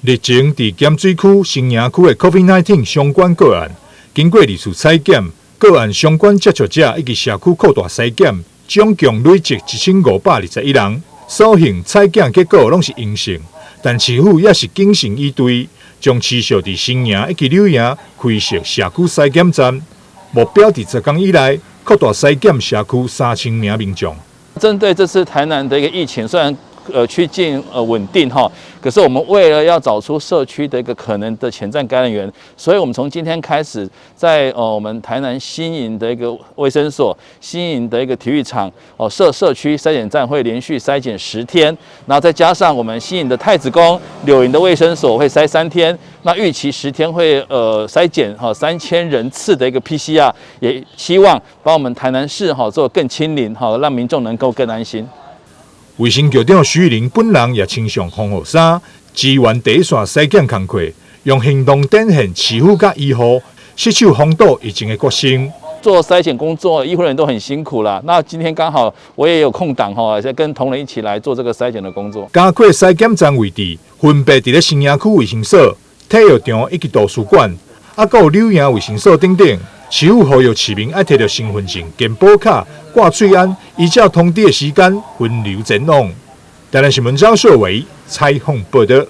日前，佇鹹水區、新營區的 COVID-19 相關個案，經過二次採檢，個案相關接觸者以及社區擴大篩檢，總共累積1521人，所幸採檢結果攏是陰性，但市府也是謹慎以對，將持續佇新營以及柳營開設社區篩檢站，目標佇10工以內擴大篩檢社區3000名民眾。針對這次台南的一個疫情，雖然趨近穩定哈，可是我們為了要找出社區的一個可能的潛在感染源，所以我們從今天開始，在我們台南新營的一個衛生所、新營的一個體育場哦設社區篩檢站，會連續篩檢10天，然後再加上我們新營的太子宮、柳營的衛生所會篩3天，那預期十天會篩檢哈3000人次的一個 PCR，也希望把我們台南市哈做更清零哈，讓民眾能夠更安心。衛生局長徐玉玲本人也穿上防護衫，支援第一線篩檢工課，用行動展現市府佮醫護攜手防堵疫情的決心。做篩檢工作，醫護人員都很辛苦啦。那今天剛好我也有空檔哈，在跟同仁一起來做這個篩檢的工作。加擴篩檢站位置，分別佇咧新營區衛生所、體育場以及圖書館，啊，閣有柳營衛生所等等。市府呼籲市民愛提著身份證、健保卡、掛喙罨，依照通知的時間分流前往。台南新聞張秀偉採訪報道。